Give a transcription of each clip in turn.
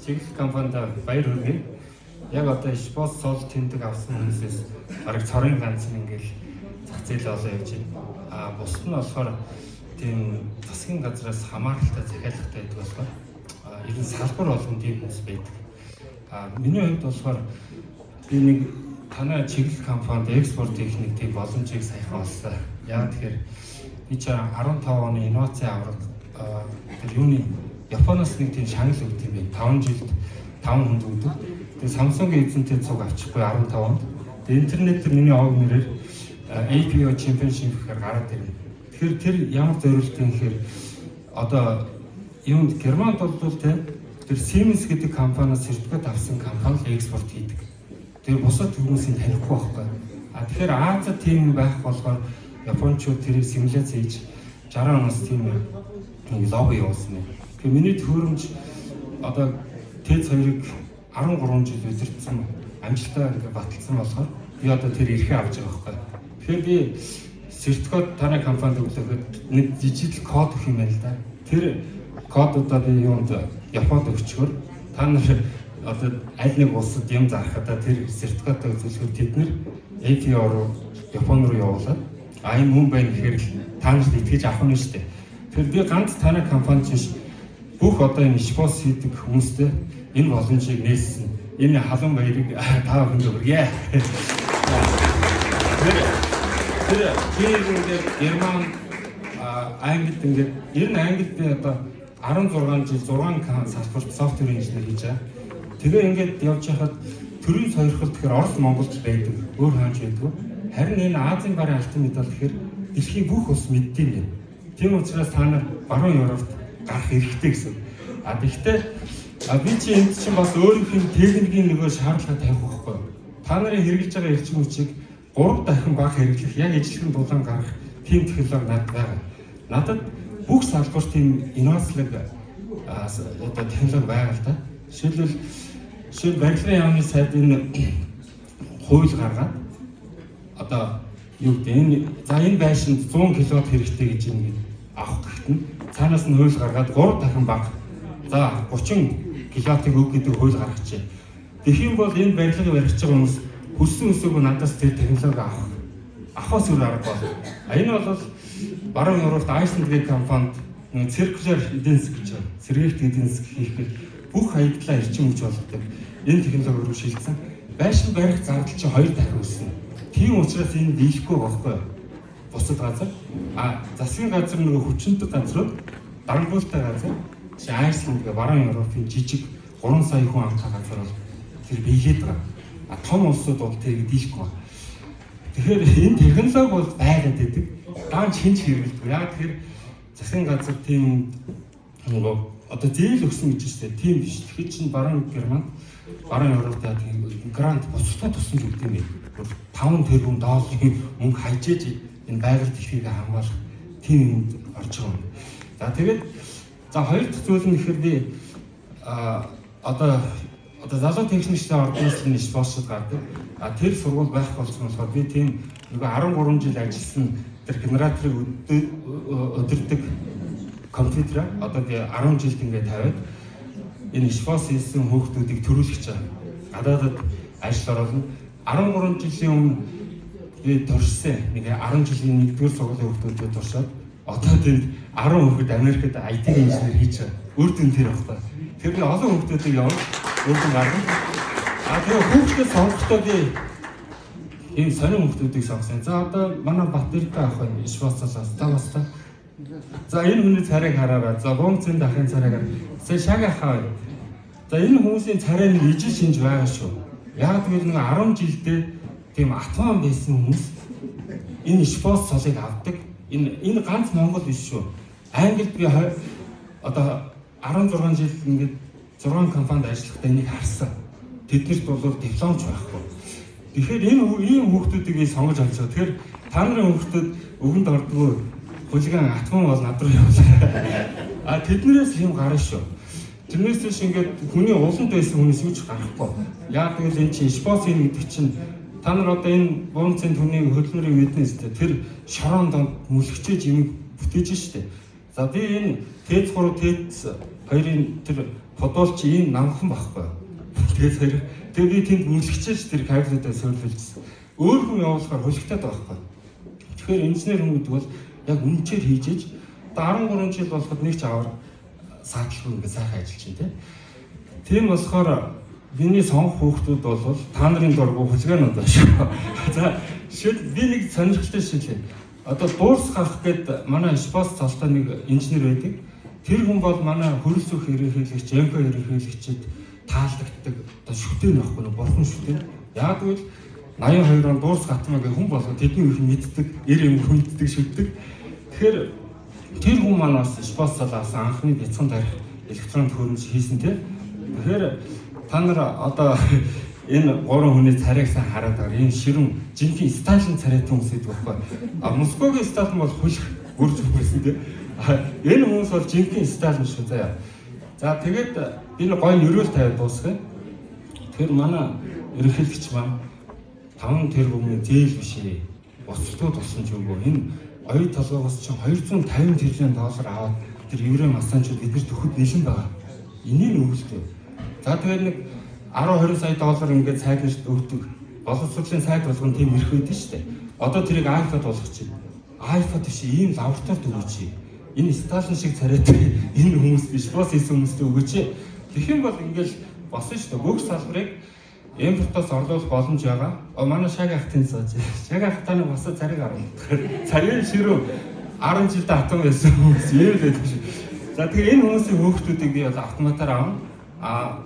Чиглэл компанид баяр хүргэе. Яг одоо ШБОС сол тэмдэг авсан хүмүүсээс бараг цорын ганц нь ингээл зах зээл олоо явж байна. А бусд нь болохоор тийм засгийн газраас хамааралтай захиалгатай байдаг болохоор ер нь салбар болгон тийм хүмүүс байдаг. А миний хувьд болохоор би нэг танай чиглэл компанид экспорт хийх нэг тийм боломжийг саяхан олсон. Яг тэгэхээр би чи 15 оны инновацийн авраг тэр юуны Японоос нэг тийм шагнал өгд юм байна. 5 жилд 5 хүнд өгдөг. Тэгээ Samsung-ийн эзэнтэй цуг авчихгүй 15 онд. Тэгээ интернет дээр миний овг нэрээр APO Championship гэхээр гараад ирнэ. Тэгэхээр тэр ямар зориултын гэхээр одоо юунд Германд бол те тэр Siemens гэдэг компаниас сертификат авсан компани л экспорт хийдэг. Тэр бусад хүмүүсийн танихгүй байхгүй. А тэгэхээр Азад тийм байх болохоор японочууд тэрийг симуляц хийж 60 оноос тийм нэг лобби явуулсан юм. Тэгэхээр миний төхөөрөмж одоо ТЭЦ хоёрыг 13 жил удирдсан, амжилттай ингээ баталсан болохоор би одоо тэр эрхээ авч байгаа байхгүй. Тэгэхээр би сертификат танай компанид өглөхөд нэг дижитал код өгөх юм байна л да. Тэр кодуудаа би юунд Японд өгчхөөр та нар одоо аль нэг улсад юм зархадаа тэр сертификатаа үзүүлэхэд тэд нар APO руу, Япон руу явуулаад, а энэ мөн байна гэхээр л та нарт итгэж авах нь шүү дээ. Тэгэхээр би ганц танай компани биш, бүх одоо энэ ШБОС хийдэг хүмүүстэй энэ боломжийг нээсэн. Энэ халуун баярыг та бүхэнд хүргье. Тэр би ингээд Герман, Англид ингээд ер нь Англид би одоо 16 жил 6 салбарт software engineer хийж байгаа. Тэгээ ингээд явж байхад төрийн сойрхол тэгэхээр Орос, Монголд байдаг. Өөр хаанч байдгүй. Харин энэ Азийн барын алтан медаль гэхээр дэлхийн бүх улс мэддэг юм. Тийм учраас та нар баруун Европт гарах эрхтэй гэсэн. А тэгвэл би чи энд чинь бас өөрийнх нь техникийн нөгөө шаардлага тавих байхгүй. Та нарын хэрэглэж байгаа эрчим хүчийг 3 дахин бага хэрэглэх, яг ижилхэн дулаан гарах тийм технологи надад байгаа. Надад бүх салбарт тийм инновацлог одоо технологи байгаа л да. Жишээлбэл, жишээл барилгын яамны сайд энэ хууль гаргаад одоо юу гэдэг энэ, за, энэ байшинд 100 кВт хэрэгтэй гэж ингэ авах гэхдээ нь цаанаас нь хууль гаргаад 3 дахин бага, за, 30 кВт-ыг өг гэдэг хууль гаргачихъя. Тэгэх юм бол энэ барилгыг барьж байгаа хүмүүс хүссэн хүсээгүй надаас тэр технологи авахаас өөр арга бол. А энэ бол баруун Европт Iceland гэх компанид нэг circular эдийн засаг гэж байна. Сэргээгт эдийн засаг хийхэд бүх хаягдлаа эрчим хүч болгодог. Энэ технологи руу шилжсэн. Байшин барих зардал чинь 2 дахин өснө. Тийм учраас энэ дийлэхгүй байхгүй юу? Бусад газар. А засгийн газар нөгөө хүчинтэй газрууд, дангуултай газар. Чи Айсланд гэх баруун Европын жижиг 3 сая хүн амтай газар бол тэр биелээд байгаа. А том улсууд бол тэрийг дийлэхгүй байна. Тэгэхээр энэ технологи бол байгаад байдаг. Даанч хэн ч хэрэглэдэг. Яг тэгэхээр засгийн газар тийм нөгөө одоо зээл өгсөн гэж байна. Тийм биш. Тэгэхээр чинь баруун Германд, баруун Европт тийм грант бусдад тусламж өгдөг юм байна. 5 тэрбум долларын мөнгө хайжээж энэ байгаль дэлхийг хамгаалах тийм юмд орж байгаа юм. За, тэгээд за, хоёр дахь зүйл нь гэхээр би одоо залуу техникчдийн ордны спонсор гардаг. А тэр сургууль байх болсон болохоор би тийм нөгөө 13 жил ажилласан тэр генераторыг удирдаг компьютер одоо би 10 жилд ингээд тавиад энэ ШБОС хийсэн хүүхдүүдийг төрүүлэх гэж байгаа. Гадаадад ажил оруулна. 13 жилийн өмнө би туршсан. Нэг 10 жилийн нэгдүгээр сургуулийн хүүхдүүдэд туршаад одоо тэнд 10 хүүхэд Америкт IT инженер хийж байгаа. Үр дүн тэр багтаа. Тэр би олон хүүхдүүдийг явуулж үр дүн гаргана. А тэгээ хүүхдээ сонгохдоо би ийм сонин хүүхдүүдийг сонгосон. За, одоо манай Батэрдээ авах нь ШБОС-оос та бас та. За, энэ хүний царайг хараарай. За, Бомцын дахын царайг хар. За, шаг ахаа байна. За, энэ хүмүүсийн царай нэг ижил шинж байгаа шүү. Яг гэвэл нэг 10 жилдээ тийм атман байсан хүмүүс энэ ШБОС солыг авдаг. Энэ ганц Монгол биш шүү. Англид би одоо 16 жил ингээд 6 компанид ажиллахдаа энийг харсан. Тэднэрт бол дипломч байхгүй. Тэгэхээр энэ ийм хүүхдүүдийг би сонгож авч байгаа. Тэгэхээр та нарын хүүхдүүд өгөнд ордгоо хулиган атман бол над руу явуулаа. А тэднэрээс юм гарна шүү. Тэрнээс биш ингээд хүний уланд байсан хүнээс юу ч гарахгүй. Яг гэвэл энэ чинь ШБОС ийн гэдэг чинь та нар одоо энэ буунцын түүний хөдөлмөрийг мэднэ үстэй. Тэр шорон донд мүлгчээж юм бүтээж штэ. За би энэ ТЭЦ 3 ТЭЦ 2-ын тэр подвол чи ийм намхан байхгүй. ТЭЦ 2. Тэгээ би тэнд мөлөгчөөж тэр кабелүүдээ суйрлуулжсэн. Өөр хүн явуулахаар хөлөгтэй байхгүй. Тэгэхээр инженер хүн гэдэг бол яг үнчээр хийж одоо 13 жил болоход нэг ч авар саадлгүй ингээ сайхан ажиллаж байна тийм. Тийм болохоор миний сонгох хүүхдүүд бол та нарын дургу хүлгээнүүд байна шүү. За шил би нэг сонирхолтой шилээ. Одоо дуурсгах гээд манай спорт цалтай нэг инженер байдаг. Тэр хүн бол манай хөрөл зүх ерөнхийлөгч, МК ерөнхийлөгчд таалагддаг одоо шүтэн байхгүй нэг бурхан шүтэн. Яг гэвэл 82 он дуурс гатмаа гэх хүн болго тэдний үеийг мэддэг, эр юм мэддэг шүтдэг. Тэгэхээр тэр хүн маань бас спорт салаас анхны бяцхан тарих электрон төхөөрөмж хийсэн тийм. Тэгэхээр та нар одоо энэ гурван хүний царайг сайн хараад байгаа. Энэ ширүүн жинхэнэ Сталин царайтай хүмүүс гэдэг байхгүй. А Москвагийн Сталин бол хөлх гүрж байсан тийм. Энэ хүмүүс бол жинхэнэ Сталин шүү заяа. За тэгээд би нэг гоё нөрөөл тавиад дуусгая. Тэгэхээр манай ерөнхийлөгч маань 5 тэрбумын зээл биш ээ. Боцолтгоо тусламж өгөө. Энэ оюу толгоогоос чинь 250 тэрбум доллар аваад тэр еврей масанчууд бид нар төхөд бэлэн байгаа. Энийг нь өгөлтөө. За тэгээд нэг 10 20 сая доллар ингээд сайд нарт өгдөг. Боловсролын сайд болгон тийм эрх өгдөн шүү дээ. Одоо тэрийг iPad болгочих. iPad биш ийм лабораторид өгөөч. Энэ Сталин шиг царайтай энэ хүмүүс биш. Бос хийсэн хүмүүстээ өгөөч. Тэгэх юм бол ингээл босон шүү дээ. Бүх салбарыг импортоос орлуулах боломж байгаа. Манай шаг ах тэнд сууж. Шаг ах таны босоо цариг арна. Царийн ширүү 10 жилдээ атан байсан хүмүүс ийм л байдаг шүү. За тэгээ энэ хүмүүсийн хөөхтүүдийг би бол автоматар авна. А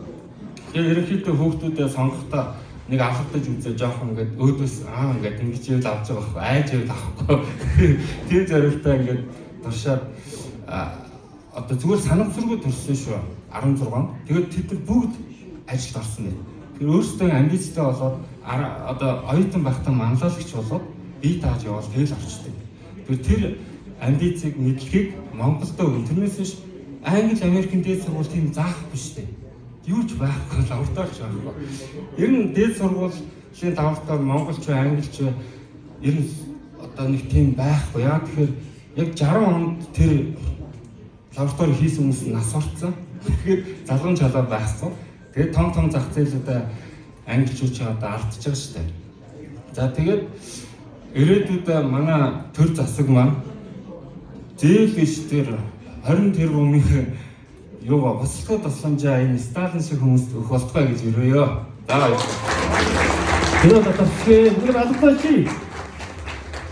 тэгээ ерөнхийдөө хөөхтүүдээ сонгохдоо нэг алгадаж үзээ жоохон ингээд өөдөөс аа ингээд ингэж ивэл авч байгаа байхгүй айж ивэл авахгүй. Тэр зорилттой ингээд туршаад одоо зүгээр санамсаргүй төрсөн шүү 16 он. Тэгээд тэд нар бүгд ажилд орсон байна. Тэр өөрсдөө амбицтай болоод одоо оюутан байхдаа манлайлагч болоод бие дааж явбал тэгэл орчдөг. Тэр амбицийг мэдлэгийг Монголд өгөн. Тэрнээс биш Англи, Америкийн дээд сургууль тийм заах биш үү? Юу ч байхгүй, лабораторич байхгүй. Ер нь дээд сургуулийн лаборатори монголч бай, англич бай ер нь одоо нэг тийм байхгүй. Яа тэгэхээр яг 60 онд тэр лаборатори хийсэн хүмүүс нас орцсон. Тэгэхээр залган чалаа байхгүй. Тэгээд том том зах зээлүүдээ англичууд ч одоо алдчихж байгаа шүү дээ. За тэгээд ирээдүйд манай төр засаг маань зээл биш тэр 20 тэрбумын юугаа боцолтгоо тусламжаа энэ Сталин шиг хүмүүст өгөх болтугай гэж өрөөё. За баярлалаа. Тэр татарчээ бүгд албаа чи.